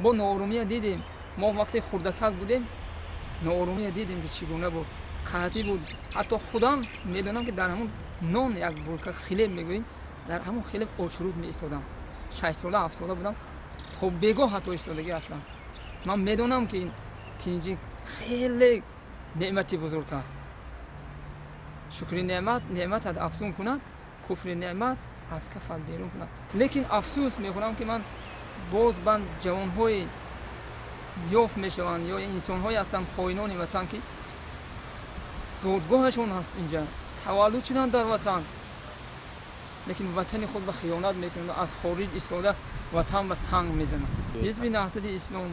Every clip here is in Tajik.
Бо ноорумия дидем. Мо вақте хурдакак будем, ноорумия дидем, ки чӣ гуна буд, қаҳтӣ буд. Ҳатто худам медонам, ки дар ҳамон нон як булка хлеб мегӯем, дар ҳамон хлеб очередь меистодам. 6 сола, 7 сола будам, то бегоҳ ҳатто истодагӣ ҳастам. Ман медонам, ки ин тинҷӣ хеле неъмати бузург аст. Шукри неъмат неъматат афзун кунад, куфри неъмат аз кафат берун кунад. Лекин афсӯс мехӯрам, ки ман боз банд ҷавонҳои ёфт мешаванд ё инсонҳое ҳастанд, хоинони ватан, ки зодгоҳашон ҳаст инҷа, таваллуд шуданд дар ватан, лекин ватани худ ба хиёнат мекунанд, аз хориҷ истода ватан ба санг мезананд. Ҳизби Наҳзати Ислом,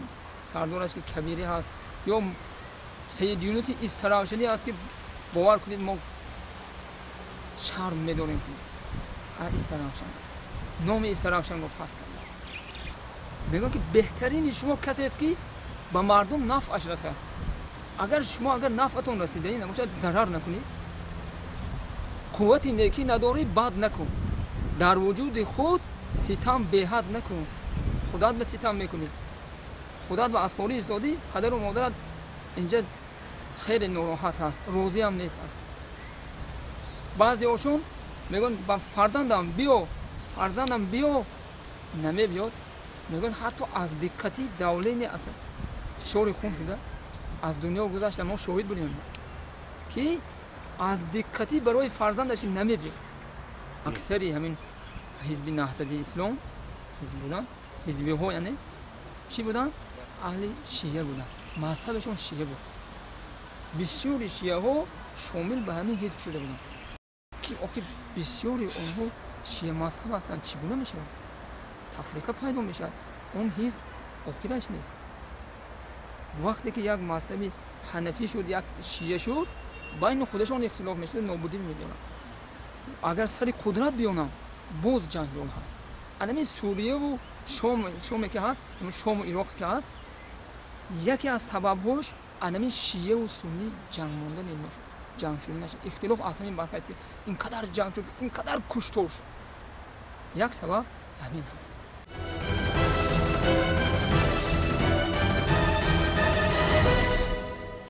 сардораш ки Кабирӣ ҳаст ё Саид Юнуси Истаравшанӣ аст, ки бовар кунед, мо шарм медорем, ки Истаравшан аст, номи Истаравшанро паст кардааст. Мегӯям, ки беҳтарини шумо касест, ки ба мардум нафъаш расад. Агар шумо, агар нафъатон расидаӣ набошад, зарар накунед. Қуввати некӣ надорӣ, бад накун. Дар вуҷуди худ ситам беҳад накун. Худат ба ситам мекунӣ, худат ба аз хорӣ истодӣ, падару модарат инҷа хеле нороҳат ҳаст, розиам нест аст. Баъзеошон мегӯянд ба фарзандам: «Биё, фарзандам, биё», намебиёд. Мегӯянд, ҳатто аз диққати давление, аз фишори хун шуда аз дунё гузашта. Мо шоҳид будем, ки аз диққатӣ барои фарзандаш ки намебиёд. Аксари ҳамин Ҳизби Наҳзати Ислом ҳизб буданд, ҳизбиҳо, яъне чӣ буданд? Аҳли шия буданд, мазҳабашон шия буд. Бисёри шияҳо шомил ба ҳамин ҳизб шуда буданд, ки охир бисёри онҳо шия мазҳаб ҳастанд, чӣ гуна мешавад? Тафриқа пайдо мешавад. Он ҳизб охираш нест. Вақте ки як мазҳаби ҳанафӣ шуд, як шия шуд, байни худашон ихтилоф мешавад, нобудӣ мебиёрад. Агар сари қудрат биёнам, боз ҷанҷол ҳаст. Анамин Сурияву Шом, Шоме ки ҳаст, Шому Ироқе ки ҳаст, яке аз сабабҳош анамин шияву суннӣ ҷанг мондани, ҷанг шуданаш, ихтилоф аз ҳамин бархест, ки ин қадар ҷанг шуд, ин қадар куштор шуд. Як сабаб ҳамин ҳаст.